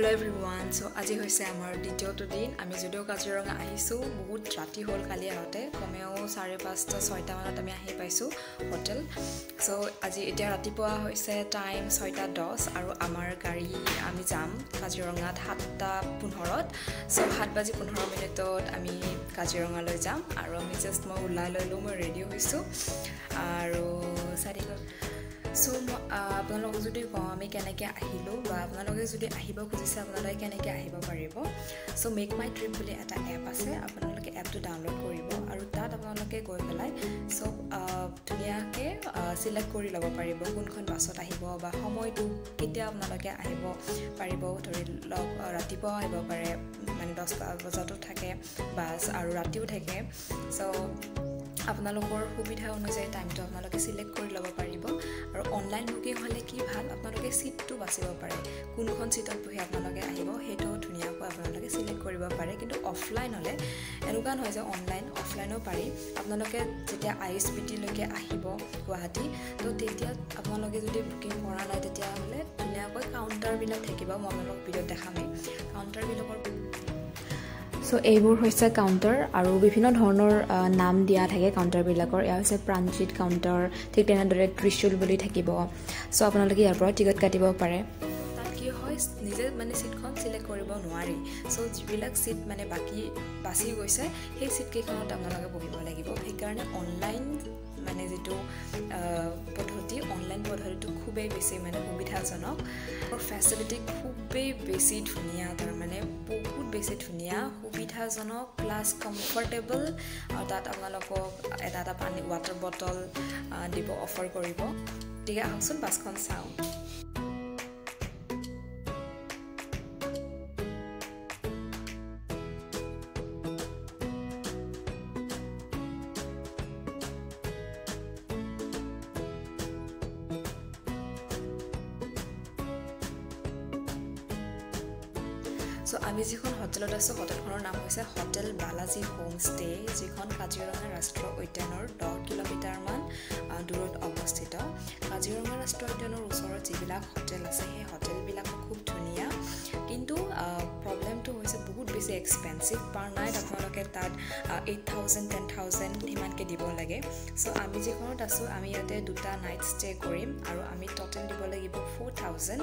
Hello' everyone, চ' আজি হৈছে আমাৰ দ্বিতীয়টো দিন। আমি যদিও কাজিৰঙা আহিছোঁ, বহুত ৰাতি হ'ল কালি আহোঁতে, কমেও 5:30 6টামানত আমি আহি পাইছোঁ হোটেল। চ' আজি এতিয়া ৰাতিপুৱা হৈছে টাইম 6:10 আৰু আমাৰ গাড়ী আমি যাম কাজিৰঙাত 7:15। চ' 7:15 আমি কাজিৰঙালৈ যাম আৰু আমি জাষ্ট মই ওলাই ল'লোঁ, মই ৰেডি হৈছোঁ আৰু চাই থাকক। চ' মই আপোনালোকক যদি কওঁ আমি কেনেকৈ আহিলোঁ বা আপোনালোকে যদি আহিব খুজিছে আপোনালোকে কেনেকৈ আহিব পাৰিব। চ' মেক মাই ট্ৰিপ বুলি এটা এপ আছে, আপোনালোকে এপটো ডাউনলোড কৰিব আৰু তাত আপোনালোকে গৈ পেলাই চব ধুনীয়াকৈ চিলেক্ট কৰি ল'ব পাৰিব, কোনখন বাছত আহিব বা সময়টো কেতিয়া আপোনালোকে আহিব পাৰিব। ধৰি লওক ৰাতিপুৱাও আহিব পাৰে, মানে 10টা বজাতো থাকে বাছ আৰু ৰাতিও থাকে। চ' আপোনালোকৰ সুবিধা অনুযায়ী টাইমটো আপোনালোকে চিলেক্ট কৰি ল'ব পাৰিব। আৰু অনলাইন বুকিং হ'লে কি ভাল, আপোনালোকে ছিটটো বাচিব পাৰে, কোনখন ছিটত বহি আপোনালোকে আহিব সেইটো ধুনীয়াকৈ আপোনালোকে চিলেক্ট কৰিব পাৰে। কিন্তু অফলাইন হ'লে এনেকুৱা নহয় যে অনলাইন, অফলাইনো পাৰি। আপোনালোকে যেতিয়া ISBTলৈকে আহিব গুৱাহাটী, তো তেতিয়া আপোনালোকে যদি বুকিং কৰা নাই তেতিয়াহ'লে ধুনীয়াকৈ কাউণ্টাৰবিলাক থাকিব, মই আপোনালোকক ভিডিঅ'ত দেখামেই কাউণ্টাৰবিলাকৰ। চ' এইবোৰ হৈছে কাউণ্টাৰ আৰু বিভিন্ন ধৰণৰ নাম দিয়া থাকে কাউণ্টাৰবিলাকৰ। এয়া হৈছে প্ৰাণজিত কাউণ্টাৰ, ঠিক তেনেদৰে ত্ৰিশূল বুলি থাকিব। চ' আপোনালোকে ইয়াৰ পৰা টিকট কাটিব পাৰে। তাত কি হয়, নিজে মানে ছিটখন চিলেক্ট কৰিব নোৱাৰি। চ' যিবিলাক ছিট মানে বাকী বাচি গৈছে সেই ছিটকেইখনত আপোনালোকে বহিব লাগিব। সেইকাৰণে অনলাইন মানে যিটো পদ্ধতি, অনলাইন পদ্ধতিটো খুবেই বেছি মানে সুবিধাজনক আৰু ফেচিলিটি খুবেই বেছি ধুনীয়া, তাৰমানে বহুত বেছি ধুনীয়া, সুবিধাজনক প্লাছ কমফৰ্টেবল। আৰু তাত আপোনালোকক এটা এটা পানী ৱাটাৰ বটল দিব, অফাৰ কৰিব। গতিকে আহকচোন বাছখন চাওঁ। চ' আমি যিখন হোটেলত আছোঁ, হোটেলখনৰ নাম হৈছে হোটেল বালাজী হোমষ্টে, যিখন কাজিৰঙা ৰাষ্ট্ৰীয় উদ্যানৰ 10 কিলোমিটাৰমান দূৰত অৱস্থিত। কাজিৰঙা ৰাষ্ট্ৰীয় উদ্যানৰ ওচৰত যিবিলাক হোটেল আছে সেই হোটেলবিলাকো খুব ধুনীয়া, কিন্তু প্ৰব্লেমটো হৈছে বহুত বেছি এক্সপেঞ্চিভ। পাৰ নাইট আপোনালোকে তাত 8,000 10,000 সিমানকৈ দিব লাগে। চ' আমি যিখনত আছোঁ আমি ইয়াতে 2টা নাইট ষ্টে কৰিম আৰু আমি ট'টেল দিব লাগিব 4,000।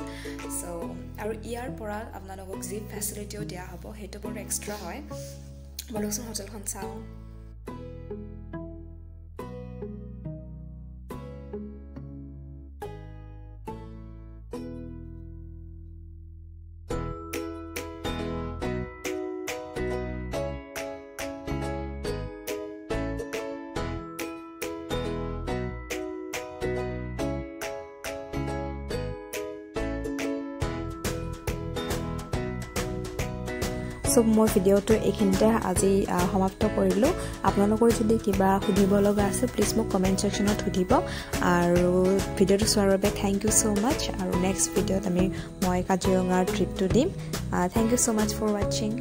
চ' আৰু ইয়াৰ পৰা আপোনালোকক যি ফেচিলিটিও দিয়া হ'ব সেইটো বৰ এক্সট্ৰা হয়। বলকচোন হোটেলখন চাওঁ। চ' মই ভিডিঅ'টো এইখিনিতে আজি সমাপ্ত কৰিলোঁ। আপোনালোকৰ যদি কিবা সুধিব লগা আছে প্লিজ মোক কমেণ্ট ছেকশ্যনত সুধিব। আৰু ভিডিঅ'টো চোৱাৰ বাবে thank you so মাছ। আৰু নেক্সট ভিডিঅ'ত মই কাজিৰঙাৰ ট্ৰিপটো দিম। Thank you so much for watching.